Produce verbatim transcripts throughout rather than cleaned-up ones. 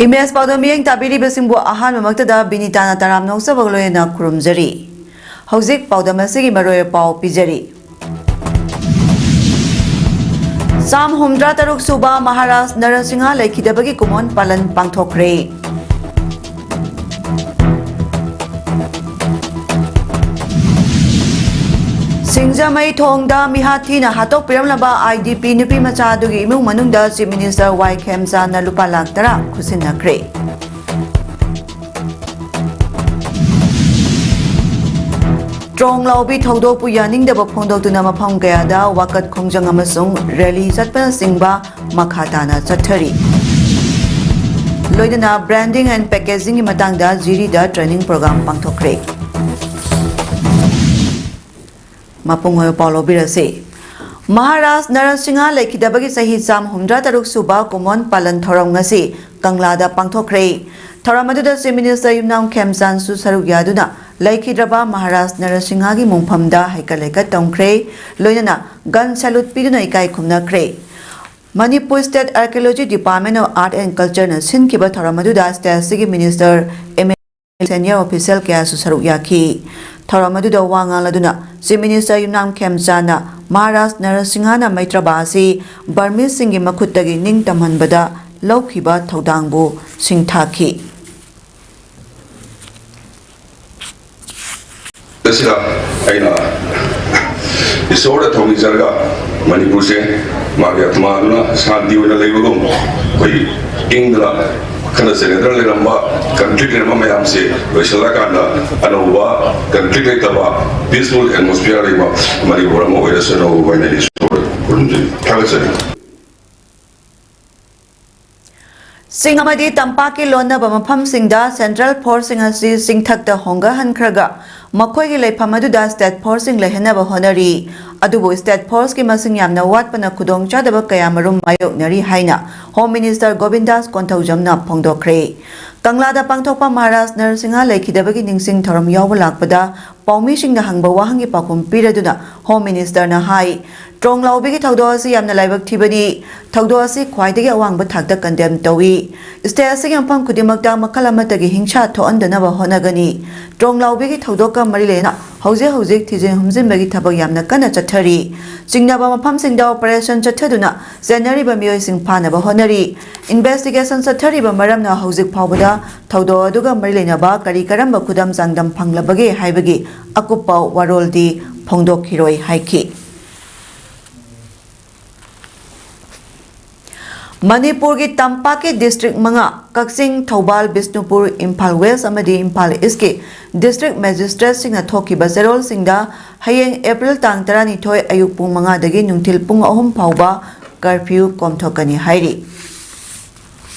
Image ꯄꯥꯎꯗꯝ ꯃꯤꯠꯌꯦꯡ ꯇꯥꯕꯤꯔꯤꯕꯁꯤꯡꯕꯨ ꯑꯍꯥꯟꯕꯃꯛꯇꯗ ꯕꯤꯅꯤꯇꯥꯅ ꯇꯔꯥꯝ ꯅꯣꯛꯆꯕꯒ ꯂꯣꯏꯅꯅ ꯈꯨꯔꯨꯝꯖꯔꯤ꯫ ꯍꯧꯖꯤꯛ ꯄꯥꯎꯗꯝ ꯑꯁꯤꯒꯤ ꯃꯔꯨꯑꯣꯏꯕ ꯄꯥꯎ ꯄꯤꯖꯔꯤ꯫ ꯆꯥꯝ ꯍꯨꯝꯗ꯭ꯔꯥ ꯇꯔꯨꯛ ꯁꯨꯕ ꯃꯍꯥꯔꯥꯖ ꯅꯔꯁꯤꯡꯍ ꯂꯩꯈꯤꯗꯕꯒꯤ ꯀꯨꯃꯣꯟ ꯄꯥꯂꯟ ꯄꯥꯡꯊꯣꯛꯈ꯭ꯔꯦ꯫ ꯁꯤꯡꯖꯃꯩ ꯊꯣꯡꯗ ꯃꯤꯍꯥꯠ ꯊꯤꯅ ꯍꯥꯠꯇꯣꯛꯄꯤꯔꯝꯂꯕ IDP ꯅꯨꯄꯤ ꯃꯆꯥ ꯑꯗꯨꯒꯤ ꯏꯃꯨꯡ ꯃꯅꯨꯡꯗ Chief Minister Y ꯈꯦꯝꯆꯥꯟꯅ ꯂꯨꯄꯥ ꯂꯥꯈ ꯇꯔꯥ ꯈꯨꯠꯁꯤꯟꯅꯈ꯭ꯔꯦ꯫ ꯇ꯭ꯔꯣꯡ ꯂꯥꯎꯕꯤ ꯊꯧꯗꯣꯛꯄꯨ ꯌꯥꯅꯤꯡꯗꯕ ꯐꯣꯡꯗꯣꯛꯇꯨꯅ ꯃꯐꯝ ꯀꯌꯥꯗ ꯋꯥꯀꯠ ꯈꯣꯡꯖꯪ ꯑꯃꯁꯨꯡ ꯔꯦꯂꯤ ꯆꯠꯄꯅꯆꯤꯡꯕ ꯃꯈꯥ ꯇꯥꯅ ꯆꯠꯊꯔꯤ꯫ ꯂꯣꯏꯅꯅ branding and packaging ꯒꯤ ꯃꯇꯥꯡꯗ ꯖꯤꯔꯤꯗ training program ꯄꯥꯡꯊꯣꯛꯈ꯭ꯔꯦ꯫ ꯃꯄꯨꯡ ꯑꯣꯏꯕ ꯄꯥꯎ ꯂꯧꯕꯤꯔꯁꯤ꯫ ꯃꯍꯥꯔꯥꯖ ꯅꯔꯁꯤꯡꯍ ꯂꯩꯈꯤꯗꯕꯒꯤ ꯆꯍꯤ ꯆꯥꯝ ꯍꯨꯝꯗ꯭ꯔꯥ ꯇꯔꯨꯛ ꯁꯨꯕ ꯀꯨꯃꯣꯟ ꯄꯥꯂꯟ ꯊꯧꯔꯝ ꯉꯁꯤ ꯀꯪꯂꯥꯗ ꯄꯥꯡꯊꯣꯛꯈ꯭ꯔꯦ꯫ ꯊꯧꯔꯝ ꯑꯗꯨꯗ Chief Minister ꯌꯨꯝꯅꯥꯝ ꯈꯦꯝꯆꯥꯟꯁꯨ ꯁꯔꯨꯛ ꯌꯥꯗꯨꯅ ꯂꯩꯈꯤꯗ꯭ꯔꯕ ꯃꯍꯥꯔꯥꯖ ꯅꯔꯁꯤꯡꯍꯒꯤ ꯃꯣꯡꯐꯝꯗ ꯍꯩꯀꯠ ꯂꯩꯀꯠ ꯇꯧꯈ꯭ꯔꯦ꯫ ꯂꯣꯏꯅꯅ gun salute ꯄꯤꯗꯨꯅ ꯏꯀꯥꯏ ꯈꯨꯝꯅꯈ꯭ꯔꯦ꯫ Manipur State Archaeology Department of Art and Culture ꯅ ꯁꯤꯟꯈꯤꯕ ꯊꯧꯔꯝ ꯑꯗꯨꯗ state ꯑꯁꯤꯒꯤ minister, MLA, senior official ꯀꯌꯥꯁꯨ ꯁꯔꯨꯛ ꯌꯥꯈꯤ꯫ ꯊꯧꯔꯝ ꯑꯗꯨꯗ ꯋꯥ ꯉꯥꯡꯂꯗꯨꯅ Chief Minister ꯌꯨꯝꯅꯥꯝ ꯈꯦꯝꯆꯥꯟꯅ ꯃꯍꯥꯔꯥꯖ ꯅꯔꯁꯤꯡꯍꯅ ꯃꯩꯇ꯭ꯔꯕꯥ ꯑꯁꯤ ꯕꯔꯃꯤꯁꯁꯤꯡꯒꯤ ꯃꯈꯨꯠꯇꯒꯤ ꯅꯤꯡꯇꯝꯍꯟꯕꯗ ꯂꯧꯈꯤꯕ ꯊꯧꯗꯥꯡꯕꯨ ꯁꯤꯡꯊꯥꯈꯤ꯫ ꯑꯁꯤꯗ ꯑꯩꯅ ꯏꯁꯣꯔꯗ ꯊꯧꯅꯤꯖꯔꯒ ꯃꯅꯤꯄꯨꯔꯁꯦ ꯃꯥꯒꯤ ꯑꯥꯇꯃꯥꯗꯨꯅ ꯁꯥꯟꯇꯤ ꯑꯣꯏꯅ ꯂꯩꯕꯒꯨꯝ, ꯑꯩꯈꯣꯏ ꯏꯪꯗꯅ ꯈꯠꯅ ꯆꯩꯅꯗꯅ ꯂꯩꯔꯝꯕ, conflict ꯂꯩꯔꯝꯕ ꯃꯌꯥꯝꯁꯦ ꯂꯣꯏꯁꯤꯜꯂꯀꯥꯟꯗ ꯑꯅꯧꯕ conflict ꯂꯩꯇꯕ peaceful atmosphere ꯂꯩꯕ ꯃꯅꯤꯄꯨꯔ ꯑꯃ ꯑꯣꯏꯔꯁꯅꯨ ꯍꯥꯏꯅ ꯏꯁꯣꯔꯗ ꯈꯨꯔꯨꯝꯖꯔꯤ, ꯊꯥꯒꯠꯆꯔꯤ꯫ ꯆꯤꯡ ꯑꯃꯗꯤ ꯇꯝꯄꯥꯛꯀꯤ ꯂꯣꯟꯅꯕ ꯃꯐꯝꯁꯤꯡꯗ central force ꯁꯤꯡ ꯑꯁꯤ ꯆꯤꯡꯊꯛꯇ ꯍꯣꯡꯒꯠꯍꯟꯈ꯭ꯔꯒ ꯃꯈꯣꯏꯒꯤ ꯂꯩꯐꯝ ꯑꯗꯨꯗ state force ꯁꯤꯡ ꯂꯩꯍꯟꯅꯕ ꯍꯣꯠꯅꯔꯤ꯫ ꯑꯗꯨꯕꯨ state force ꯀꯤ ꯃꯁꯤꯡ ꯌꯥꯝꯅ ꯋꯥꯠꯄꯅ ꯈꯨꯗꯣꯡꯆꯥꯗꯕ ꯀꯌꯥꯃꯔꯨꯝ ꯃꯥꯌꯣꯛꯅꯔꯤ ꯍꯥꯏꯅ Home Minister ꯒꯣꯕꯤꯟꯗꯥꯁ ꯀꯣꯟꯊꯧꯖꯝꯅ ꯐꯣꯡꯗꯣꯛꯈ꯭ꯔꯦ꯫ ꯀꯪꯂꯥꯗ ꯄꯥꯡꯊꯣꯛꯄ ꯃꯍꯥꯔꯥꯖ ꯅꯔꯁꯤꯡꯍ ꯂꯩꯈꯤꯗꯕꯒꯤ ꯅꯤꯡꯁꯤꯡ ꯊꯧꯔꯝ ꯌꯥꯎꯕ ꯂꯥꯛꯄꯗ ꯄꯥꯎꯃꯤꯁꯤꯡꯅ ꯍꯪꯕ ꯋꯥꯍꯪꯒꯤ ꯄꯥꯎꯈꯨꯝ ꯄꯤꯔꯗꯨꯅ Home Ministerꯅ ꯍꯥꯏ, ꯇ꯭ꯔꯣꯡꯂꯥꯎꯕꯤꯒꯤ ꯊꯧꯗꯣꯛ ꯑꯁꯤ ꯌꯥꯝꯅ ꯂꯥꯏꯕꯛ ꯊꯤꯕꯅꯤ꯫ ꯊꯧꯗꯣꯛ ꯑꯁꯤ ꯈ꯭ꯋꯥꯏꯗꯒꯤ ꯑꯋꯥꯡꯕ ꯊꯥꯛꯇ condemn ꯇꯧꯏ꯫ State ꯑꯁꯤꯒꯤ ꯃꯐꯝ ꯈꯨꯗꯤꯡꯃꯛꯇ ꯃꯈꯜ ꯑꯃꯠꯇꯒꯤ ꯍꯤꯡꯁꯥ ꯊꯣꯛꯍꯟꯗꯅꯕ ꯍꯣꯠꯅꯒꯅꯤ꯫ ꯇ꯭ꯔꯣꯡꯂꯥꯎꯕꯤꯒꯤ ꯊꯧꯗꯣꯛꯀ ꯃꯔꯤ ꯂꯩꯅꯅ ꯍꯧꯖꯤꯛ ꯍꯧꯖꯤꯛ ꯊꯤꯖꯤꯟ ꯍꯨꯝꯖꯤꯟꯕꯒꯤ ꯊꯕꯛ ꯌꯥꯝꯅ ꯀꯟꯅ ꯆꯠꯊꯔꯤ꯫ ꯆꯤꯡꯅꯕ ꯃꯐꯝꯁꯤꯡꯗ operation ꯆꯠꯊꯗꯨꯅ ꯆꯦꯟꯅꯔꯤꯕ ꯃꯤꯑꯣꯏꯁꯤꯡ ꯐꯥꯅꯕ ꯍꯣꯠꯅꯔꯤ꯫ Investigation ꯆꯠꯊꯔꯤꯕ ꯃꯔꯝꯅ ꯍꯧꯖꯤꯛ ꯐꯥꯎꯕꯗ ꯊꯧꯗꯣꯛ ꯑꯗꯨꯒ ꯃꯔꯤ ꯂꯩꯅꯕ ꯀꯔꯤ ꯀꯔꯝꯕ ꯈꯨꯗꯝ ꯆꯥꯡꯗꯝ ꯐꯪꯂꯕꯒꯦ ꯍꯥꯏꯕꯒꯤ ꯑꯀꯨꯞꯄ ꯋꯥꯔꯣꯜꯗꯤ ꯐꯣꯡꯗꯣꯛꯈꯤꯔꯣꯏ ꯍꯥꯏꯈꯤ꯫ ꯃꯅꯤꯄꯨꯔꯒꯤ ꯇꯝꯄꯥꯛꯀꯤ district ꯃꯉꯥ, ꯀꯛꯆꯤꯡ, ꯊꯧꯕꯥꯜ, ꯕꯤꯁꯅꯨꯄꯨꯔ, ꯏꯝꯐꯥꯜ West ꯑꯃꯗꯤ ꯏꯝꯐꯥꯜ Eastꯀꯤ district magistrateꯁꯤꯡꯅ ꯊꯣꯛꯈꯤꯕ ꯆꯦꯔꯣꯜꯁꯤꯡꯗ ꯍꯌꯦꯡ April ꯇꯥꯡ ꯇꯔꯥꯅꯤꯊꯣꯏ ꯑꯌꯨꯛ ꯄꯨꯡ ꯃꯉꯥꯗꯒꯤ ꯅꯨꯡꯊꯤꯜ ꯄꯨꯡ ꯑꯍꯨꯝ ꯐꯥꯎꯕ curfew ꯀꯣꯝꯊꯣꯛꯀꯅꯤ ꯍꯥꯏꯔꯤ꯫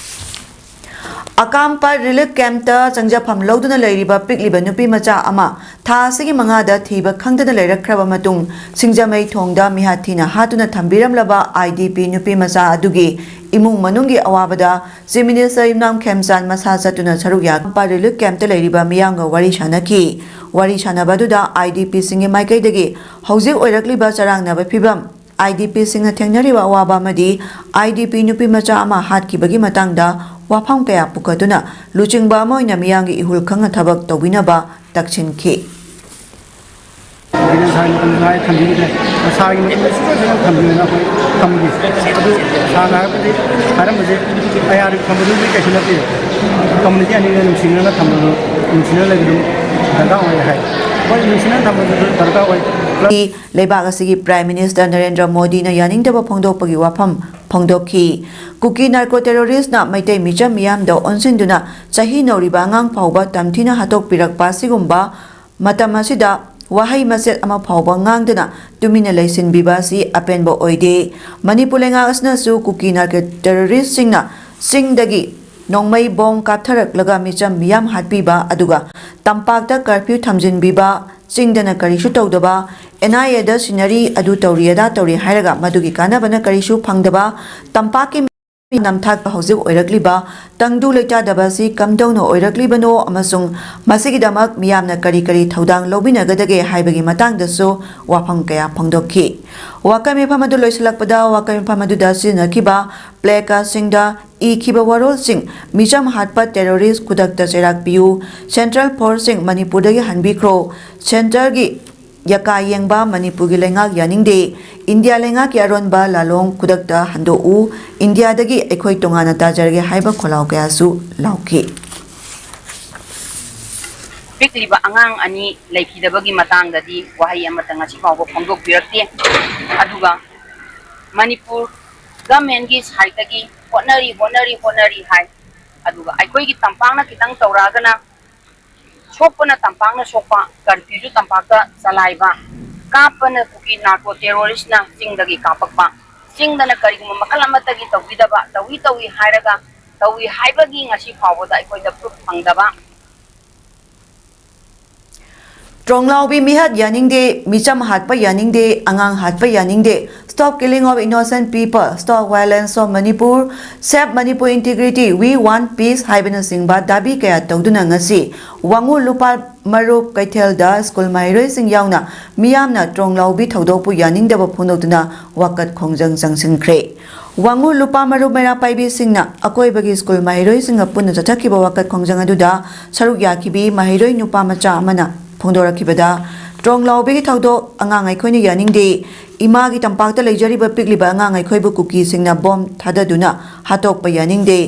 ꯑꯀꯥꯝꯄꯥꯠ relief campꯇ ꯆꯪꯖꯐꯝ ꯂꯧꯗꯨꯅ ꯂꯩꯔꯤꯕ ꯄꯤꯛꯂꯤꯕ ꯅꯨꯄꯤ ꯃꯆꯥ ꯑꯃ ꯊꯥ ꯑꯁꯤꯒꯤ ꯃꯉꯥꯗ ꯊꯤꯕ ꯈꯪꯗꯅ ꯂꯩꯔꯛꯈ꯭ꯔꯕ ꯃꯇꯨꯡ, ꯁꯤꯡꯖꯃꯩ ꯊꯣꯡꯗ ꯃꯤꯍꯥꯠ ꯊꯤꯅ ꯍꯥꯠꯇꯨꯅ ꯊꯝꯕꯤꯔꯝꯂꯕ IDP ꯅꯨꯄꯤ ꯃꯆꯥ ꯑꯗꯨꯒꯤ ꯏꯃꯨꯡ ꯃꯅꯨꯡꯒꯤ ꯑꯋꯥꯕꯗ Chief Minister ꯌꯨꯝꯅꯥꯝ ꯈꯦꯝꯆꯥꯟ ꯃꯁꯥ ꯆꯠꯇꯨꯅ ꯁꯔꯨꯛ ꯌꯥ ꯑꯀꯥꯝꯄꯥꯠ relief campꯇ ꯂꯩꯔꯤꯕ ꯃꯤꯌꯥꯝꯒ ꯋꯥꯔꯤ ꯁꯥꯅꯈꯤ꯫ ꯋꯥꯔꯤ ꯁꯥꯅꯕ ꯑꯗꯨꯗ IDPꯁꯤꯡꯒꯤ ꯃꯥꯏꯀꯩꯗꯒꯤ ꯍꯧꯖꯤꯛ ꯑꯣꯏꯔꯛꯂꯤꯕ ꯆꯔꯥꯡꯅꯕ ꯐꯤꯚꯝ, IDPꯁꯤꯡꯅ ꯊꯦꯡꯅꯔꯤꯕ ꯑꯋꯥꯕ ꯑꯃꯗꯤ IDP ꯅꯨꯄꯤ ꯃꯆꯥ ꯑꯃ ꯍꯥꯠꯈꯤꯕꯒꯤ ꯃꯇꯥꯡꯗ ꯋꯥꯐꯝ ꯀꯌꯥ ꯄꯨꯈꯠꯇꯨꯅ ꯂꯨꯆꯤꯡꯕ ꯑꯃ ꯑꯣꯏꯅ ꯃꯤꯌꯥꯝꯒꯤ ꯏꯍꯨꯜ ꯈꯪꯅ ꯊꯕꯛ ꯇꯧꯕꯤꯅꯕ ꯇꯛꯁꯤꯟꯈꯤ꯫ ꯃꯁꯥꯒꯤ ꯃꯇꯝꯗ ꯊꯝꯕꯤꯗ꯭ꯔꯦ꯫ ꯃꯁꯥꯒꯤ ꯃꯇꯝꯗ ꯁꯨꯡꯁꯣꯏ ꯁꯣꯏꯗꯅ ꯊꯝꯕꯤꯌꯣꯅ ꯑꯩꯈꯣꯏ ꯊꯝꯈꯤ꯫ ꯑꯗꯨ ꯁꯥꯔꯅ ꯍꯥꯏꯔꯛꯄꯗꯤ, ꯍꯥꯏꯔꯝꯕꯁꯦ ꯑꯌꯥꯔꯒ ꯊꯝꯕꯗꯨꯗꯤ ꯀꯩꯁꯨ ꯅꯠꯇꯦ꯫ Community ꯑꯅꯤꯅ ꯅꯨꯡꯁꯤꯅꯅ ꯊꯝꯕꯗꯨ, ꯅꯨꯡꯁꯤꯅꯅ ꯂꯩꯕꯗꯨ ꯗꯔꯀꯥꯔ ꯑꯣꯏ ꯍꯥꯏ꯫ ꯍꯣꯏ, ꯅꯨꯡꯁꯤꯅꯅ ꯊꯝꯕꯗꯨꯁꯨ ꯗꯔꯀꯥꯔ ꯑꯣꯏ꯫ ꯂꯩꯕꯥꯛ ꯑꯁꯤꯒꯤ Prime Minister ꯅꯔꯦꯟꯗ꯭ꯔ ꯃꯣꯗꯤꯅ ꯌꯥꯅꯤꯡꯗꯕ ꯐꯣꯡꯗꯣꯛꯄꯒꯤ ꯋꯥꯐꯝ ꯐꯣꯡꯗꯣꯛꯈꯤ꯫ ꯀꯨꯀꯤ narco terroristꯅ ꯃꯩꯇꯩ ꯃꯤꯆꯝ ꯃꯤꯌꯥꯝꯗ ꯑꯣꯟꯁꯤꯟꯗꯨꯅ ꯆꯍꯤ ꯅꯧꯔꯤꯕ ꯑꯉꯥꯡ ꯐꯥꯎꯕ ꯇꯝꯊꯤꯅ ꯍꯥꯠꯇꯣꯛꯄꯤꯔꯛꯄ ꯑꯁꯤꯒꯨꯝꯕ ꯃꯇꯝ ꯑꯁꯤꯗ ꯋꯥꯍꯩ ꯃꯆꯦꯠ ꯑꯃ ꯐꯥꯎꯕ ꯉꯥꯡꯗꯅ ꯇꯨꯃꯤꯟꯅ ꯂꯩꯁꯤꯟꯕꯤꯕ ꯑꯁꯤ ꯑꯄꯦꯟꯕ ꯑꯣꯏꯗꯦ꯫ ꯃꯅꯤꯄꯨꯔ ꯂꯩꯉꯥꯛ ꯑꯁꯤꯅꯁꯨ ꯀꯨꯀꯤ narco terroristꯁꯤꯡꯅ ꯆꯤꯡꯗꯒꯤ ꯅꯣꯡꯃꯩ ꯕꯣꯝ ꯀꯥꯞꯊꯔꯛꯂꯒ ꯃꯤꯆꯝ ꯃꯤꯌꯥꯝ ꯍꯥꯠꯄꯤꯕ, ꯑꯗꯨꯒ ꯇꯝꯄꯥꯛꯇ curfew ꯊꯝꯖꯤꯟꯕꯤꯕ, ꯆꯤꯡꯗꯅ ꯀꯔꯤꯁꯨ ꯇꯧꯗꯕ, NIAꯗ ꯁꯤꯟꯅꯔꯤ, ꯑꯗꯨ ꯇꯧꯔꯤ, ꯑꯗꯥ ꯇꯧꯔꯤ ꯍꯥꯏꯔꯒ ꯃꯗꯨꯒꯤ ꯀꯥꯟꯅꯕꯅ ꯀꯔꯤꯁꯨ ꯐꯪꯗꯕ, ꯇꯝꯄꯥꯛꯀꯤ ꯅꯝꯊꯥꯛꯇ ꯍꯧꯖꯤꯛ ꯑꯣꯏꯔꯛꯂꯤꯕ ꯇꯪꯗꯨ ꯂꯩꯇꯥꯗꯕ ꯑꯁꯤ ꯀꯝꯗꯧꯅ ꯑꯣꯏꯔꯛꯂꯤꯕꯅꯣ ꯑꯃꯁꯨꯡ ꯃꯁꯤꯒꯤꯗꯃꯛ ꯃꯤꯌꯥꯝꯅ ꯀꯔꯤ ꯀꯔꯤ ꯊꯧꯗꯥꯡ ꯂꯧꯃꯤꯟꯅꯒꯗꯒꯦ ꯍꯥꯏꯕꯒꯤ ꯃꯇꯥꯡꯗꯁꯨ ꯋꯥꯐꯝ ꯀꯌꯥ ꯐꯣꯡꯗꯣꯛꯈꯤ꯫ ꯋꯥꯀꯠ ꯃꯤꯐꯝ ꯑꯗꯨ ꯂꯣꯏꯁꯤꯜꯂꯛꯄꯗ ꯋꯥꯀꯠ ꯃꯤꯐꯝ ꯑꯗꯨꯗ ꯁꯤꯖꯤꯟꯅꯈꯤꯕ placardꯁꯤꯡꯗ ꯏꯈꯤꯕ ꯋꯥꯔꯣꯜꯁꯤꯡ, ꯃꯤꯆꯝ ꯍꯥꯠꯄ terrorist ꯈꯨꯗꯛꯇ ꯆꯩꯔꯥꯛ ꯄꯤꯌꯨ, central forceꯁꯤꯡ ꯃꯅꯤꯄꯨꯔꯗꯒꯤ ꯍꯟꯕꯤꯈ꯭ꯔꯣ, centreꯒꯤ ꯌꯀꯥ ꯌꯦꯡꯕ ꯃꯅꯤꯄꯨꯔꯒꯤ ꯂꯩꯉꯥꯛ ꯌꯥꯅꯤꯡꯗꯦ, ꯏꯟꯗꯤꯌꯥ ꯂꯩꯉꯥꯛꯀꯤ ꯑꯔꯣꯟꯕ ꯂꯥꯂꯣꯡ ꯈꯨꯗꯛꯇ ꯍꯟꯗꯣꯛꯎ, ꯏꯟꯗꯤꯌꯥꯗꯒꯤ ꯑꯩꯈꯣꯏ ꯇꯣꯉꯥꯟꯅ ꯇꯥꯖꯔꯒꯦ ꯍꯥꯏꯕ ꯈꯣꯜꯂꯥꯎ ꯀꯌꯥꯁꯨ ꯂꯥꯎꯈꯤ꯫ ꯄꯤꯛꯂꯤꯕ ꯑꯉꯥꯡ ꯑꯅꯤ ꯂꯩꯈꯤꯗꯕꯒꯤ ꯃꯇꯥꯡꯗꯗꯤ ꯋꯥꯍꯩ ꯑꯃꯠꯇ ꯉꯁꯤ ꯐꯥꯎꯕ ꯐꯣꯡꯗꯣꯛꯄꯤꯔꯛꯇꯦ꯫ ꯑꯗꯨꯒ ꯃꯅꯤꯄꯨꯔ governmentꯀꯤ sideꯇꯒꯤ ꯍꯣꯠꯅꯔꯤ, ꯍꯣꯠꯅꯔꯤ, ꯍꯣꯠꯅꯔꯤ ꯍꯥꯏ꯫ ꯑꯗꯨꯒ ꯑꯩꯈꯣꯏꯒꯤ ꯇꯝꯄꯥꯛꯅ ꯈꯤꯇꯪ ꯇꯧꯔꯛꯑꯒꯅ ꯁꯣꯛꯄꯅ ꯇꯝꯄꯥꯛꯅ ꯁꯣꯛꯄ, curfewꯁꯨ ꯇꯝꯄꯥꯛꯇ ꯆꯂꯥꯏꯕ, ꯀꯥꯞꯄꯅ ꯀꯨꯀꯤ narco terroristꯅ ꯆꯤꯡꯗꯒꯤ ꯀꯥꯞꯄꯛꯄ, ꯆꯤꯡꯗꯅ ꯀꯔꯤꯒꯨꯝꯕ ꯃꯈꯜ ꯑꯃꯠꯇꯒꯤ ꯇꯧꯕꯤꯗꯕ, ꯇꯧꯏ ꯇꯧꯏ ꯍꯥꯏꯔꯒ ꯇꯧꯏ ꯍꯥꯏꯕꯒꯤ ꯉꯁꯤ ꯐꯥꯎꯕꯗ ꯑꯩꯈꯣꯏꯗ proof ꯐꯪꯗꯕ꯫ ꯇ꯭ꯔꯣꯡꯂꯥꯎꯕꯤ ꯃꯤꯍꯥꯠ ꯌꯥꯅꯤꯡꯗꯦ, ꯃꯤꯆꯝ ꯍꯥꯠꯄ ꯌꯥꯅꯤꯡꯗꯦ, ꯑꯉꯥꯡ ꯍꯥꯠꯄ ꯌꯥꯅꯤꯡꯗꯦ, stop killing of innocent people, stop violence of Manipur, save Manipur integrity, we want peace ꯍꯥꯏꯕꯅꯆꯤꯡꯕ ꯗꯥꯕꯤ ꯀꯌꯥ ꯇꯧꯗꯨꯅ ꯉꯁꯤ ꯋꯥꯉꯨ ꯂꯨꯄꯥ ꯃꯔꯨꯞ ꯀꯩꯊꯦꯜꯗ ꯁ꯭ꯀꯨꯜ ꯃꯍꯩꯔꯣꯏꯁꯤꯡ ꯌꯥꯎꯅ ꯃꯤꯌꯥꯝꯅ ꯇ꯭ꯔꯣꯡꯂꯥꯎꯕꯤ ꯊꯧꯗꯣꯛꯄꯨ ꯌꯥꯅꯤꯡꯗꯕ ꯐꯣꯡꯗꯣꯛꯇꯨꯅ ꯋꯥꯀꯠ ꯈꯣꯡꯖꯪ ꯆꯪꯁꯤꯟꯈ꯭ꯔꯦ꯫ ꯋꯥꯉꯨ ꯂꯨꯄꯥ ꯃꯔꯨꯞ ꯃꯩꯔꯥ ꯄꯥꯏꯕꯤꯁꯤꯡꯅ ꯑꯀꯣꯏꯕꯒꯤ ꯁ꯭ꯀꯨꯜ ꯃꯍꯩꯔꯣꯏꯁꯤꯡꯒ ꯄꯨꯟꯅ ꯆꯠꯊꯈꯤꯕ ꯋꯥꯀꯠ ꯈꯣꯡꯖꯪ ꯑꯗꯨꯗ ꯁꯔꯨꯛ ꯌꯥꯈꯤꯕꯤ ꯃꯍꯩꯔꯣꯏ ꯅꯨꯄꯥ ꯃꯆꯥ ꯑꯃꯅ ꯐꯣꯡꯗꯣꯔꯛꯈꯤꯕꯗ, ꯇ꯭ꯔꯣꯡꯂꯥꯎꯕꯤꯒꯤ ꯊꯧꯗꯣꯛ ꯑꯉꯥꯡ ꯑꯩꯈꯣꯏꯅ ꯌꯥꯅꯤꯡꯗꯦ, ꯏꯃꯥꯒꯤ ꯇꯝꯄꯥꯛꯇ ꯂꯩꯖꯔꯤꯕ ꯄꯤꯛꯂꯤꯕ ꯑꯉꯥꯡ ꯑꯩꯈꯣꯏꯕꯨ ꯀꯨꯀꯤꯁꯤꯡꯅ ꯕꯣꯝ ꯊꯥꯗꯗꯨꯅ ꯍꯥꯠꯇꯣꯛꯄ ꯌꯥꯅꯤꯡꯗꯦ,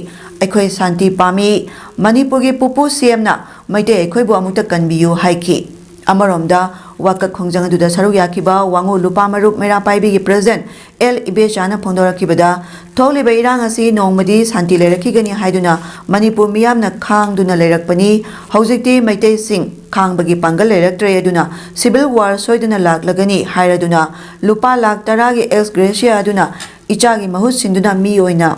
ꯑꯩꯈꯣꯏ ꯁꯥꯟꯇꯤ ꯄꯥꯝꯃꯤ, ꯃꯅꯤꯄꯨꯔꯒꯤ ꯄꯨꯄꯨ ꯁꯤ ꯑꯦꯝꯅ ꯃꯩꯇꯩ ꯑꯩꯈꯣꯏꯕꯨ ꯑꯃꯨꯛꯇ ꯀꯟꯕꯤꯌꯨ ꯍꯥꯏꯈꯤ꯫ ꯑꯃꯔꯣꯝꯗ, ꯋꯥꯀꯠ ꯈꯣꯡꯖꯪ ꯑꯗꯨꯗ ꯁꯔꯨꯛ ꯌꯥꯈꯤꯕ ꯋꯥꯉꯨ ꯂꯨꯄꯥ ꯃꯔꯨꯞ ꯃꯩꯔꯥ ꯄꯥꯏꯕꯤꯒꯤ president ꯑꯦꯜ ꯏꯕꯦꯆꯥꯅ ꯐꯣꯡꯗꯣꯔꯛꯈꯤꯕꯗ, ꯊꯣꯛꯂꯤꯕ ꯏꯔꯥꯡ ꯑꯁꯤ ꯅꯣꯡꯃꯗꯤ ꯁꯥꯟꯇꯤ ꯂꯩꯔꯛꯈꯤꯒꯅꯤ ꯍꯥꯏꯗꯨꯅ ꯃꯅꯤꯄꯨꯔ ꯃꯤꯌꯥꯝꯅ ꯈꯥꯡꯗꯨꯅ ꯂꯩꯔꯛꯄꯅꯤ꯫ ꯍꯧꯖꯤꯛꯇꯤ ꯃꯩꯇꯩꯁꯤꯡ ꯈꯥꯡꯕꯒꯤ ꯄꯥꯡꯒꯜ ꯂꯩꯔꯛꯇ꯭ꯔꯦ, ꯑꯗꯨꯅ civil war ꯁꯣꯏꯗꯅ ꯂꯥꯛꯂꯒꯅꯤ ꯍꯥꯏꯔꯗꯨꯅ ꯂꯨꯄꯥ ꯂꯥꯈ ꯇꯔꯥꯒꯤ ex gratia ꯑꯗꯨꯅ ꯏꯆꯥꯒꯤ ꯃꯍꯨꯠ ꯁꯤꯟꯗꯨꯅ ꯃꯤ ꯑꯣꯏꯅ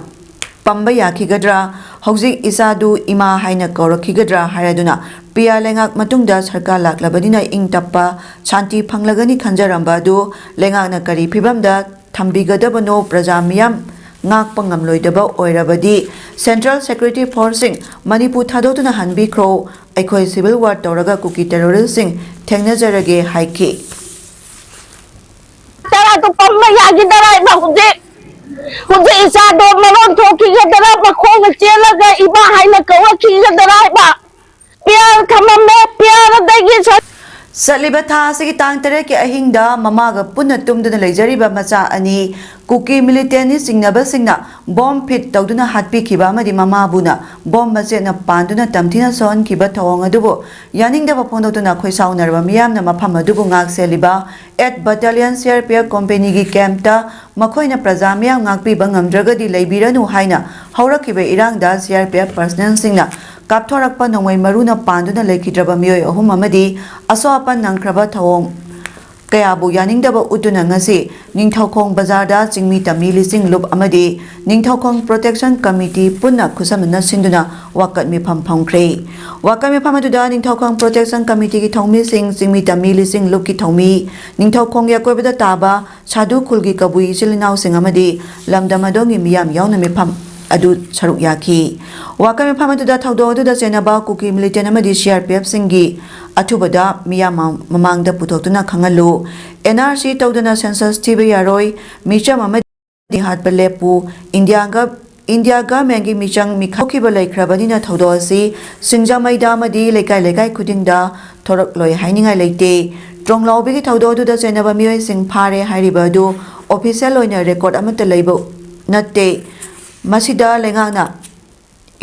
ꯄꯝꯕ ꯌꯥꯈꯤꯒꯗ꯭ꯔꯥ? ꯍꯧꯖꯤꯛ ꯏꯆꯥꯗꯨ ꯏꯃꯥ ꯍꯥꯏꯅ ꯀꯧꯔꯛꯈꯤꯒꯗ꯭ꯔꯥ ꯍꯥꯏꯔꯗꯨꯅ ꯄꯤꯌꯥ ꯂꯩꯉꯥꯛ ꯃꯇꯨꯡꯗ ꯁꯔꯀꯥꯔ ꯂꯥꯛꯂꯕꯅꯤꯅ ꯏꯪ ꯇꯞꯄ ꯁꯥꯟꯇꯤ ꯐꯪꯂꯒꯅꯤ ꯈꯟꯖꯔꯝꯕ ꯑꯗꯨ ꯂꯩꯉꯥꯛꯅ ꯀꯔꯤ ꯐꯤꯕꯝꯗ ꯊꯝꯕꯤꯒꯗꯕꯅꯣ? ꯄ꯭ꯔꯖꯥ ꯃꯤꯌꯥꯝ ꯉꯥꯛꯄ ꯉꯝꯂꯣꯏꯗꯕ ꯑꯣꯏꯔꯕꯗꯤ Central Security Forceꯁꯤꯡ ꯃꯅꯤꯄꯨꯔ ꯊꯥꯗꯣꯛꯇꯨꯅ ꯍꯟꯕꯤꯈ꯭ꯔꯣ, ꯑꯩꯈꯣꯏ civil war ꯇꯧꯔꯒ ꯀꯨꯀꯤ terroristꯁꯤꯡ ꯊꯦꯡꯅꯖꯔꯒꯦ ꯍꯥꯏꯈꯤ꯫ ꯇꯔꯥꯗꯨ ꯄꯝꯕ ꯌꯥꯈꯤꯗꯔꯥ ꯍꯥꯏꯕ? ꯍꯧꯖꯤꯛ ꯍꯧꯖꯤꯛ ꯏꯆꯥꯗꯣ ꯃꯔꯣꯟ ꯊꯣꯛꯈꯤꯒꯗꯔꯥ? ꯃꯈꯣꯡꯅ ꯆꯦꯜꯂꯒ ꯏꯃꯥ ꯍꯥꯏꯅ ꯀꯧꯔꯛꯈꯤꯒꯗꯔꯥ ꯍꯥꯏꯕ? ꯄꯤꯌꯥꯔ ꯊꯝꯃꯝꯃꯦ, ꯄꯤꯌꯥꯔꯗꯒꯤ ꯁ- ꯆꯠꯂꯤꯕ ꯊꯥ ꯑꯁꯤꯒꯤ ꯇꯥꯡ ꯇꯔꯦꯠꯀꯤ ꯑꯍꯤꯡꯗ ꯃꯃꯥꯒ ꯄꯨꯟꯅ ꯇꯨꯝꯗꯨꯅ ꯂꯩꯖꯔꯤꯕ ꯃꯆꯥ ꯑꯅꯤ ꯀꯨꯀꯤ militantꯅꯤ ꯆꯤꯡꯅꯕꯁꯤꯡꯅ bomb fit ꯇꯧꯗꯨꯅ ꯍꯥꯠꯄꯤꯈꯤꯕ ꯑꯃꯗꯤ ꯃꯃꯥꯕꯨꯅ bomb ꯃꯆꯦꯠꯅ ꯄꯥꯟꯗꯨꯅ ꯇꯝꯊꯤꯅ ꯁꯣꯛꯍꯟꯈꯤꯕ ꯊꯧꯑꯣꯡ ꯑꯗꯨꯕꯨ ꯌꯥꯅꯤꯡꯗꯕ ꯐꯣꯡꯗꯣꯛꯇꯨꯅ ꯈꯣꯏꯁꯥꯎꯅꯔꯕ ꯃꯤꯌꯥꯝꯅ ꯃꯐꯝ ꯑꯗꯨꯕꯨ ꯉꯥꯛ ꯁꯦꯜꯂꯤꯕ eight Battalion C R P F companyꯒꯤ campꯇ ꯃꯈꯣꯏꯅ ꯄ꯭ꯔꯖꯥ ꯃꯤꯌꯥꯝ ꯉꯥꯛꯄꯤꯕ ꯉꯝꯗ꯭ꯔꯒꯗꯤ ꯂꯩꯕꯤꯔꯅꯨ ꯍꯥꯏꯅ ꯍꯧꯔꯛꯈꯤꯕ ꯏꯔꯥꯡꯗ C R P F personnelꯁꯤꯡꯅ ꯀꯥꯞꯊꯣꯔꯛꯄ ꯅꯣꯡꯃꯩ ꯃꯔꯨꯅ ꯄꯥꯟꯗꯨꯅ ꯂꯩꯈꯤꯗ꯭ꯔꯕ ꯃꯤꯑꯣꯏ ꯑꯍꯨꯝ ꯑꯃꯗꯤ ꯑꯁꯣꯛ ꯑꯄꯟ ꯅꯪꯈ꯭ꯔꯕ ꯊꯧꯑꯣꯡ ꯀꯌꯥꯕꯨ ꯌꯥꯅꯤꯡꯗꯕ ꯎꯠꯇꯨꯅ ꯉꯁꯤ ꯅꯤꯡꯊꯧꯈꯣꯡ ꯕꯖꯥꯔꯗ ꯆꯤꯡꯃꯤ ꯇꯝꯃꯤ ꯂꯤꯁꯤꯡ ꯂꯨꯞ ꯑꯃꯗꯤ ꯅꯤꯡꯊꯧꯈꯣꯡ Protection Committee ꯄꯨꯟꯅ ꯈꯨꯠꯁꯝꯅꯅ ꯁꯤꯟꯗꯨꯅ ꯋꯥꯀꯠ ꯃꯤꯐꯝ ꯐꯝꯈ꯭ꯔꯦ꯫ ꯋꯥꯀꯠ ꯃꯤꯐꯝ ꯑꯗꯨꯗ ꯅꯤꯡꯊꯧꯈꯣꯡ Protection Committeeꯒꯤ ꯊꯧꯃꯤꯁꯤꯡ, ꯆꯤꯡꯃꯤ ꯇꯝꯃꯤ ꯂꯤꯁꯤꯡ ꯂꯨꯞꯀꯤ ꯊꯧꯃꯤ, ꯅꯤꯡꯊꯧꯈꯣꯡꯒꯤ ꯑꯀꯣꯏꯕꯗ ꯇꯥꯕ ꯁꯥꯗꯨ ꯈꯨꯜꯒꯤ ꯀꯕꯨꯏ ꯏꯆꯤꯜ ꯏꯅꯥꯎꯁꯤꯡ ꯑꯃꯗꯤ ꯂꯝꯗꯝ ꯑꯗꯣꯝꯒꯤ ꯃꯤꯌꯥꯝ ꯌꯥꯎꯅ ꯃꯤꯐꯝ ꯑꯗꯨ ꯁꯔꯨꯛ ꯌꯥꯈꯤ꯫ ꯋꯥꯀꯠ ꯃꯤꯐꯝ ꯑꯗꯨꯗ ꯊꯧꯗꯣꯛ ꯑꯗꯨꯗ ꯆꯦꯟꯅꯕ ꯀꯨꯀꯤ militant ꯑꯃꯗꯤ C R P Fꯁꯤꯡꯒꯤ ꯑꯊꯨꯕꯗ ꯃꯤꯌꯥꯝ ꯃꯃꯥꯡꯗ ꯄꯨꯊꯣꯛꯇꯨꯅ ꯈꯪꯍꯜꯂꯨ꯫ N R C ꯇꯧꯗꯅ census ꯊꯤꯕ ꯌꯥꯔꯣꯏ, ꯃꯤꯆꯝ ꯑꯃꯗꯤ ꯍꯥꯠꯄ ꯂꯦꯞꯄꯨ, ꯏꯟꯗꯤꯌꯥꯒ ꯏꯟꯗꯤꯌꯥ governmentꯀꯤ ꯃꯤꯆꯪ ꯃꯤꯈꯥꯎꯈꯤꯕ ꯂꯩꯈ꯭ꯔꯕꯅꯤꯅ ꯊꯧꯗꯣꯛ ꯑꯁꯤ ꯁꯤꯡꯖꯃꯩꯗ ꯑꯃꯗꯤ ꯂꯩꯀꯥꯏ ꯂꯩꯀꯥꯏ ꯈꯨꯗꯤꯡꯗ ꯊꯣꯔꯛꯂꯣꯏ ꯍꯥꯏꯅꯤꯡꯉꯥꯏ ꯂꯩꯇꯦ꯫ ꯇ꯭ꯔꯣꯡꯂꯥꯎꯕꯤꯒꯤ ꯊꯧꯗꯣꯛ ꯑꯗꯨꯗ ꯆꯦꯟꯅꯕ ꯃꯤꯑꯣꯏꯁꯤꯡ ꯐꯥꯔꯦ ꯍꯥꯏꯔꯤꯕ ꯑꯗꯨ official ꯑꯣꯏꯅ record ꯑꯃꯠꯇ ꯂꯩꯕ ꯅꯠꯇꯦ꯫ ꯃꯁꯤꯗ ꯂꯩꯉꯥꯛꯅ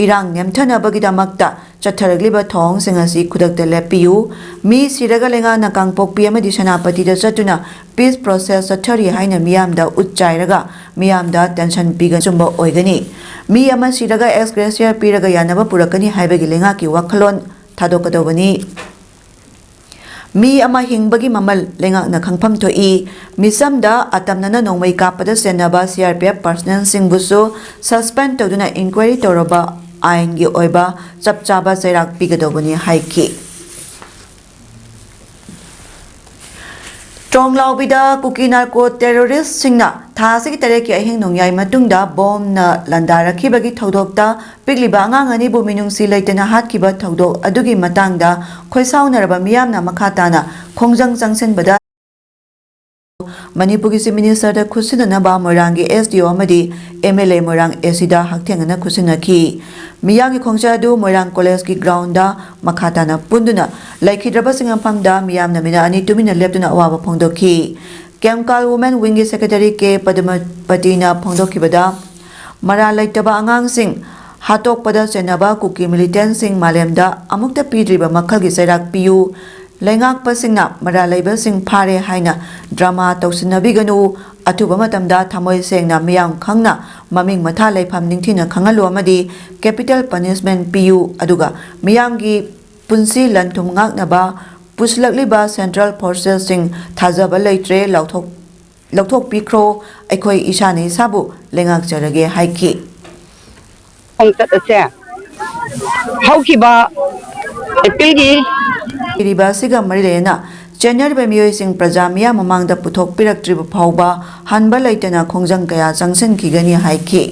ꯏꯔꯥꯡ ꯅꯦꯝꯊꯅꯕꯒꯤꯗꯃꯛꯇ ꯆꯠꯊꯔꯛꯂꯤꯕ ꯊꯧꯑꯣꯡꯁꯤꯡ ꯑꯁꯤ ꯈꯨꯗꯛꯇ ꯂꯦꯞꯄꯤꯌꯨ꯫ ꯃꯤ ꯁꯤꯔꯒ ꯂꯩꯉꯥꯛꯅ ꯀꯥꯡꯄꯣꯛꯄꯤ ꯑꯃꯗꯤ ꯁꯦꯅꯥꯄꯇꯤꯗ ꯆꯠꯇꯨꯅ peace process ꯆꯠꯊꯔꯤ ꯍꯥꯏꯅ ꯃꯤꯌꯥꯝꯗ ꯎꯠ ꯆꯥꯏꯔꯒ ꯃꯤꯌꯥꯝꯗ tension ꯄꯤꯒꯅ ꯑꯆꯨꯝꯕ ꯑꯣꯏꯒꯅꯤ꯫ ꯃꯤ ꯑꯃ ꯁꯤꯔꯒ ex gratia ꯄꯤꯔꯒ ꯌꯥꯅꯕ ꯄꯨꯔꯛꯀꯅꯤ ꯍꯥꯏꯕꯒꯤ ꯂꯩꯉꯥꯛꯀꯤ ꯋꯥꯈꯜꯂꯣꯟ ꯊꯥꯗꯣꯛꯀꯗꯧꯕꯅꯤ꯫ ꯃꯤ ꯑꯃ ꯍꯤꯡꯕꯒꯤ ꯃꯃꯜ ꯂꯩꯉꯥꯛꯅ ꯈꯪꯐꯝ ꯊꯣꯛꯏ꯫ ꯃꯤꯆꯝꯗ ꯑꯇꯝꯅꯅ ꯅꯣꯡꯃꯩ ꯀꯥꯞꯄꯗ ꯆꯦꯟꯅꯕ C R P F personnelꯁꯤꯡꯕꯨꯁꯨ suspend ꯇꯧꯗꯨꯅ inquiry ꯇꯧꯔꯕ ꯑꯥꯏꯟꯒꯤ ꯑꯣꯏꯕ ꯆꯞ ꯆꯥꯕ ꯆꯩꯔꯥꯛ ꯄꯤꯒꯗꯧꯕꯅꯤ ꯍꯥꯏꯈꯤ꯫ ꯇ꯭ꯔꯣꯡꯂꯥꯎꯕꯤꯗ ꯀꯨꯀꯤ ꯅꯥꯔꯀꯣ ꯇꯦꯔꯣꯔꯤꯁꯁꯤꯡꯅ ꯊꯥ ꯑꯁꯤꯒꯤ ꯇꯔꯦꯠꯀꯤ ꯑꯍꯤꯡ ꯅꯣꯡꯌꯥꯏ ꯃꯇꯨꯡꯗ ꯕꯣꯝꯅ ꯂꯥꯟꯗꯥꯔꯛꯈꯤꯕꯒꯤ ꯊꯧꯗꯣꯛꯇ ꯄꯤꯛꯂꯤꯕ ꯑꯉꯥꯡ ꯑꯅꯤꯕꯨ ꯃꯤꯅꯨꯡꯁꯤ ꯂꯩꯇꯅ ꯍꯥꯠꯈꯤꯕ ꯊꯧꯗꯣꯛ ꯑꯗꯨꯒꯤ ꯃꯇꯥꯡꯗ ꯈꯣꯏꯁꯥꯎꯅꯔꯕ ꯃꯤꯌꯥꯝꯅ ꯃꯈꯥ ꯇꯥꯅ ꯈꯣꯡꯖꯪ ꯆꯪꯁꯤꯟꯕꯗ ꯃꯅꯤꯄꯨꯔꯒꯤ ꯆꯤꯐ ꯃꯤꯅꯤꯁꯇꯔꯗ ꯈꯨꯠꯁꯤꯟꯅꯅꯕ ꯃꯣꯏꯔꯥꯡꯒꯤ ꯑꯦꯁ ꯗꯤ ꯑꯣ ꯑꯃꯗꯤ ꯑꯦꯝ ꯑꯦꯜ ꯑꯦ ꯃꯣꯏꯔꯥꯡ ꯑꯦ ꯁꯤꯗ ꯍꯛꯊꯦꯡꯅꯅ ꯈꯨꯠꯁꯤꯟꯅꯈꯤ꯫ ꯃꯤꯌꯥꯝꯒꯤ ꯈꯣꯡꯆꯠ ꯑꯗꯨ ꯃꯣꯏꯔꯥꯡ ꯀꯣꯂꯦꯖꯀꯤ ꯒ꯭ꯔꯥꯎꯟꯗ ꯃꯈꯥ ꯇꯥꯅ ꯄꯨꯟꯗꯨꯅ ꯂꯩꯈꯤꯗ꯭ꯔꯕꯁꯤꯡ ꯃꯐꯝꯗ ꯃꯤꯌꯥꯝꯅ ꯃꯤꯅꯠ ꯑꯅꯤ ꯇꯨꯃꯤꯟꯅ ꯂꯦꯞꯇꯨꯅ ꯑꯋꯥꯕ ꯐꯣꯡꯗꯣꯛꯈꯤ꯫ ꯀꯦꯝꯀꯥꯜ ꯋꯨꯃꯦꯟ ꯋꯤꯡꯒꯤ ꯁꯦꯀ꯭ꯔꯦꯇꯔꯤ ꯀꯦ ꯄꯗꯃꯄꯇꯤꯅ ꯐꯣꯡꯗꯣꯛꯈꯤꯕꯗ, ꯃꯔꯥꯜ ꯂꯩꯇꯕ ꯑꯉꯥꯡꯁꯤꯡ ꯍꯥꯠꯇꯣꯛꯄꯗ ꯆꯦꯟꯅꯕ ꯀꯨꯀꯤ ꯃꯤꯂꯤꯇꯦꯟꯁꯤꯡ ꯃꯥꯂꯦꯝꯗ ꯑꯃꯨꯛꯇ ꯄꯤꯗ꯭ꯔꯤꯕ ꯃꯈꯜꯒꯤ ꯆꯩꯔꯥꯛ ꯄꯤꯌꯨ꯫ ꯂꯩꯉꯥꯛꯄꯁꯤꯡꯅ ꯃꯔꯥꯜ ꯂꯩꯕꯁꯤꯡ ꯐꯥꯔꯦ ꯍꯥꯏꯅ ꯗ꯭ꯔꯃꯥ ꯇꯧꯁꯤꯟꯅꯕꯤꯒꯅꯨ꯫ ꯑꯊꯨꯕ ꯃꯇꯝꯗ ꯊꯃꯣꯏ ꯁꯦꯡꯅ ꯃꯤꯌꯥꯝ ꯈꯪꯅ ꯃꯃꯤꯡ ꯃꯊꯥ ꯂꯩꯐꯝ ꯅꯤꯡꯊꯤꯅ ꯈꯪꯍꯜꯂꯨ ꯑꯃꯗꯤ ꯀꯦꯄꯤꯇꯦꯜ ꯄꯅꯤꯁꯃꯦꯟ ꯄꯤꯌꯨ, ꯑꯗꯨꯒ ꯃꯤꯌꯥꯝꯒꯤ ꯄꯨꯟꯁꯤ ꯂꯟ ꯊꯨꯝ ꯉꯥꯛꯅꯕ ꯄꯨꯁꯤꯜꯂꯛꯂꯤꯕ ꯁꯦꯟꯇ꯭ꯔꯦꯜ ꯐꯣꯔꯁꯦꯁꯁꯤꯡ ꯊꯥꯖꯕ ꯂꯩꯇ꯭ꯔꯦ, ꯂꯧꯊꯣꯛ-, ꯂꯧꯊꯣꯛꯄꯤꯈ꯭ꯔꯣ, ꯑꯩꯈꯣꯏ ꯏꯁꯥꯅ ꯏꯁꯥꯕꯨ ꯂꯩꯉꯥꯛꯆꯔꯒꯦ ꯍꯥꯏꯈꯤ꯫ ꯈꯣꯡꯆꯠ ꯑꯁꯦ ꯍꯧꯈꯤꯕ ꯑꯦꯄ꯭ꯔꯤꯜꯒꯤ ꯂꯩꯔꯤꯕ ꯑꯁꯤꯒ ꯃꯔꯤ ꯂꯩꯅꯅ ꯆꯦꯟꯅꯔꯤꯕ ꯃꯤꯑꯣꯏꯁꯤꯡ ꯄ꯭ꯔꯖꯥ ꯃꯤꯌꯥꯝ ꯃꯃꯥꯡꯗ ꯄꯨꯊꯣꯛꯄꯤꯔꯛꯇ꯭ꯔꯤꯕ ꯐꯥꯎꯕ ꯍꯟꯕ ꯂꯩꯇꯅ ꯈꯣꯡꯖꯪ ꯀꯌꯥ ꯆꯪꯁꯤꯟꯈꯤꯒꯅꯤ ꯍꯥꯏꯈꯤ꯫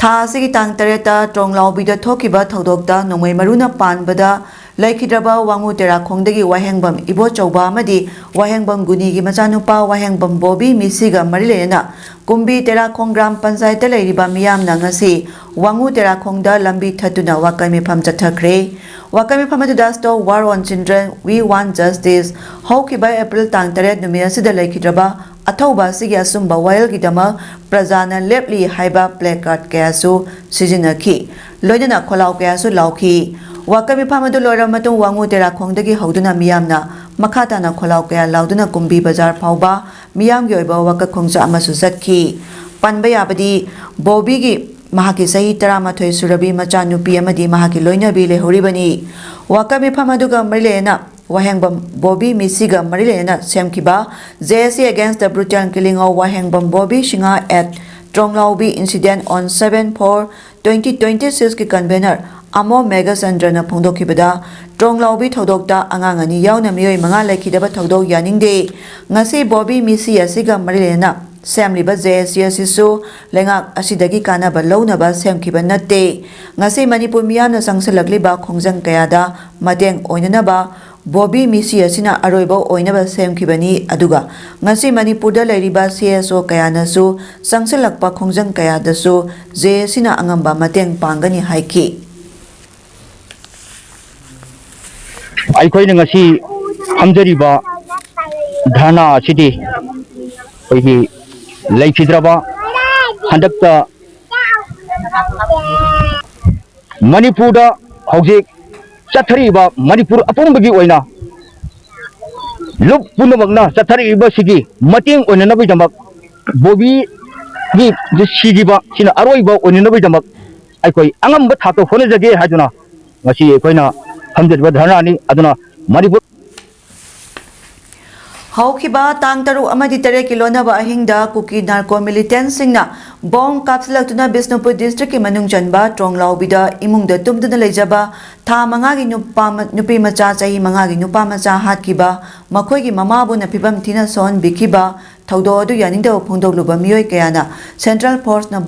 ꯊꯥ ꯑꯁꯤꯒꯤ ꯇꯥꯡ ꯇꯔꯦꯠꯇ ꯇ꯭ꯔꯣꯡꯂꯥꯎꯕꯤꯗ ꯊꯣꯛꯈꯤꯕ ꯊꯧꯗꯣꯛꯇ ꯅꯣꯡꯃꯩ ꯃꯔꯨꯅ ꯄꯥꯟꯕꯗ ꯂꯩꯈꯤꯗ꯭ꯔꯕ ꯋꯥꯉꯨ ꯇꯦꯔꯥꯈꯣꯡꯗꯒꯤ ꯋꯥꯍꯦꯡꯕꯝ ꯏꯕꯣꯆꯧꯕ ꯑꯃꯗꯤ ꯋꯥꯍꯦꯡꯕꯝ ꯒꯨꯅꯤꯒꯤ ꯃꯆꯥꯅꯨꯄꯥ ꯋꯥꯍꯦꯡꯕꯝ ꯕꯣꯕꯤ ꯃꯤꯁꯤꯒ ꯃꯔꯤ ꯂꯩꯅꯅ ꯀꯨꯝꯕꯤ ꯇꯦꯔꯥꯈꯣꯡ ꯒ꯭ꯔꯥꯝ ꯄꯟꯆꯥꯌꯠꯇ ꯂꯩꯔꯤꯕ ꯃꯤꯌꯥꯝꯅ ꯉꯁꯤ ꯋꯥꯉꯨ ꯇꯦꯔꯥꯈꯣꯡꯗ ꯂꯝꯕꯤ ꯊꯠꯇꯨꯅ ꯋꯥꯀꯜ ꯃꯤꯐꯝ ꯆꯠꯊꯈ꯭ꯔꯦ꯫ ꯋꯥꯀꯜ ꯃꯤꯐꯝ ꯑꯗꯨꯗ Stop War on Children, We Want Justice, ꯍꯧꯈꯤꯕ ꯑꯦꯄ꯭ꯔꯤꯜ ꯇꯥꯡ ꯇꯔꯦꯠ ꯅꯨꯃꯤꯠ ꯑꯁꯤꯗ ꯂꯩꯈꯤꯗ꯭ꯔꯕ ꯑꯊꯧꯕ ꯑꯁꯤꯒꯤ ꯑꯆꯨꯝꯕ ꯋꯥꯌꯦꯜꯒꯤꯗꯃꯛ ꯄ꯭ꯔꯖꯥꯅ ꯂꯦꯞꯂꯤ ꯍꯥꯏꯕ placard ꯀꯌꯥꯁꯨ ꯁꯤꯖꯤꯟꯅꯈꯤ꯫ ꯂꯣꯏꯅꯅ ꯈꯣꯜꯂꯥꯎ ꯀꯌꯥꯁꯨ ꯂꯥꯎꯈꯤ꯫ ꯋꯥꯀꯜ ꯃꯤꯐꯝ ꯑꯗꯨ ꯂꯣꯏꯔꯕ ꯃꯇꯨꯡ ꯋꯥꯉꯨ ꯇꯦꯔꯥꯈꯣꯡꯗꯒꯤ ꯍꯧꯗꯨꯅ ꯃꯤꯌꯥꯝꯅ ꯃꯈꯥ ꯇꯥꯅ ꯈꯣꯜꯂꯥꯎ ꯀꯌꯥ ꯂꯥꯎꯗꯨꯅ ꯀꯨꯝꯕꯤ ꯕꯖꯥꯔ ꯐꯥꯎꯕ ꯃꯤꯌꯥꯝꯒꯤ ꯑꯣꯏꯕ ꯋꯥꯀꯠ ꯈꯣꯡꯆꯠ ꯑꯃꯁꯨ ꯆꯠꯈꯤ꯫ ꯄꯟꯕ ꯌꯥꯕꯗꯤ, ꯕꯣꯕꯤꯒꯤ ꯃꯍꯥꯛꯀꯤ ꯆꯍꯤ ꯇꯔꯥꯃꯥꯊꯣꯏ ꯁꯨꯔꯕꯤ ꯃꯆꯥꯅꯨꯄꯤ ꯑꯃꯗꯤ ꯃꯍꯥꯛꯀꯤ ꯂꯣꯏꯅꯕꯤ ꯂꯩꯍꯧꯔꯤꯕꯅꯤ꯫ ꯋꯥꯀꯠ ꯃꯤꯐꯝ ꯑꯗꯨꯒ ꯃꯔꯤ ꯂꯩꯅꯅ ꯋꯥꯍꯦꯡꯕꯝ ꯕꯣꯕꯤ ꯃꯤꯁꯤꯒ ꯃꯔꯤ ꯂꯩꯅꯅ ꯁꯦꯝꯈꯤꯕ J S A Against the Brutal Killing of Wahengbam Bobby Singh at ꯇ꯭ꯔꯣꯡꯂꯥꯎꯕꯤ incident on seven four twenty twenty six ꯀꯤ convener ꯑꯃꯣ ꯃꯦꯘꯆꯟꯗ꯭ꯔꯅ ꯐꯣꯡꯗꯣꯛꯈꯤꯕꯗ, ꯇ꯭ꯔꯣꯡꯂꯥꯎꯕꯤ ꯊꯧꯗꯣꯛꯇ ꯑꯉꯥꯡ ꯑꯅꯤ ꯌꯥꯎꯅ ꯃꯤꯑꯣꯏ ꯃꯉꯥ ꯂꯩꯈꯤꯗꯕ ꯊꯧꯗꯣꯛ ꯌꯥꯅꯤꯡꯗꯦ꯫ ꯉꯁꯤ ꯕꯣꯕꯤ ꯃꯤꯁꯤ ꯑꯁꯤꯒ ꯃꯔꯤ ꯂꯩꯅꯅ ꯁꯦꯝꯂꯤꯕ ꯖꯦ ꯑꯦꯁ ꯁꯤ ꯑꯁꯤꯁꯨ ꯂꯩꯉꯥꯛ ꯑꯁꯤꯗꯒꯤ ꯀꯥꯟꯅꯕ ꯂꯧꯅꯕ ꯁꯦꯝꯈꯤꯕ ꯅꯠꯇꯦ꯫ ꯉꯁꯤ ꯃꯅꯤꯄꯨꯔ ꯃꯤꯌꯥꯝꯅ ꯆꯪꯁꯤꯜꯂꯛꯂꯤꯕ ꯈꯣꯡꯖꯪ ꯀꯌꯥꯗ ꯃꯇꯦꯡ ꯑꯣꯏꯅꯅꯕ ꯕꯣꯕꯤ ꯃꯤꯁꯤ ꯑꯁꯤꯅ ꯑꯔꯣꯏꯕ ꯑꯣꯏꯅꯕ ꯁꯦꯝꯈꯤꯕꯅꯤ, ꯑꯗꯨꯒ ꯉꯁꯤ ꯃꯅꯤꯄꯨꯔꯗ ꯂꯩꯔꯤꯕ ꯁꯤ ꯑꯦꯁ ꯑꯣ ꯀꯌꯥꯅꯁꯨ ꯆꯪꯁꯤꯜꯂꯛꯄ ꯈꯣꯡꯖꯪ ꯀꯌꯥꯗꯁꯨ ꯖꯦ ꯑꯦꯁ ꯁꯤꯅ ꯑꯉꯝꯕ ꯃꯇꯦꯡ ꯄꯥꯡꯒꯅꯤ ꯍꯥꯏꯈꯤ꯫ ꯑꯩꯈꯣꯏꯅ ꯉꯁꯤ ꯐꯝꯖꯔꯤꯕ ꯙꯔꯅꯥ ꯑꯁꯤꯗꯤ ꯑꯩꯈꯣꯏꯒꯤ ꯂꯩꯈꯤꯗ꯭ꯔꯕ ꯍꯟꯗꯛꯇ ꯃꯅꯤꯄꯨꯔꯗ ꯍꯧꯖꯤꯛ ꯆꯠꯊꯔꯤꯕ ꯃꯅꯤꯄꯨꯔ ꯑꯄꯨꯝꯕꯒꯤ ꯑꯣꯏꯅ ꯂꯨꯞ ꯄꯨꯝꯅꯃꯛꯅ ꯆꯠꯊꯔꯛꯂꯤꯕꯁꯤꯒꯤ ꯃꯇꯦꯡ ꯑꯣꯏꯅꯅꯕꯒꯤꯗꯃꯛ, ꯕꯣꯕꯤꯒꯤ ꯁꯤꯈꯤꯕ ꯁꯤꯅ ꯑꯔꯣꯏꯕ ꯑꯣꯏꯅꯅꯕꯒꯤꯗꯃꯛ ꯑꯩꯈꯣꯏ ꯑꯉꯝꯕ ꯊꯥꯛꯇ ꯍꯣꯠꯅꯖꯒꯦ ꯍꯥꯏꯗꯨꯅ ꯉꯁꯤ ꯑꯩꯈꯣꯏꯅ ꯐꯝꯖꯔꯤꯕ ꯙꯔꯅꯥꯅꯤ꯫ ꯑꯗꯨꯅ ꯃꯅꯤꯄꯨꯔ ꯍꯧꯈꯤꯕ ꯇꯥꯡ ꯇꯔꯨꯛ ꯑꯃꯗꯤ ꯇꯔꯦꯠꯀꯤ ꯂꯣꯟꯅꯕ ꯑꯍꯤꯡꯗ ꯀꯨꯀꯤ ꯅꯥꯔꯀꯣ ꯃꯤꯂꯤꯇꯦꯟꯁꯤꯡꯅ ꯕꯣꯝ ꯀꯥꯞꯁꯤꯜꯂꯛꯇꯨꯅ ꯕꯤꯁꯅꯨꯄꯨꯔ ꯗꯤꯁꯇ꯭ꯔꯤꯛꯀꯤ ꯃꯅꯨꯡ ꯆꯟꯕ ꯇ꯭ꯔꯣꯡꯂꯥꯎꯕꯤꯗ ꯏꯃꯨꯡꯗ ꯇꯨꯝꯗꯨꯅ ꯂꯩꯖꯕ ꯊꯥ ꯃꯉꯥꯒꯤ ꯅꯨꯄꯥ, ꯅꯨꯄꯤ ꯃꯆꯥ ꯆꯍꯤ ꯃꯉꯥꯒꯤ ꯅꯨꯄꯥ ꯃꯆꯥ ꯍꯥꯠꯈꯤꯕ, ꯃꯈꯣꯏꯒꯤ ꯃꯃꯥꯕꯨꯅ ꯐꯤꯕꯝ ꯊꯤꯅ ꯁꯣꯛꯍꯟꯕꯤꯈꯤꯕ ꯊꯧꯗꯣꯛ ꯑꯗꯨ ꯌꯥꯅꯤꯡꯗꯕ ꯐꯣꯡꯗꯣꯛꯂꯨꯕ ꯃꯤꯑꯣꯏ ꯀꯌꯥꯅ ꯁꯦꯟꯇ꯭ꯔꯦꯜ ꯐꯣꯔꯁꯅ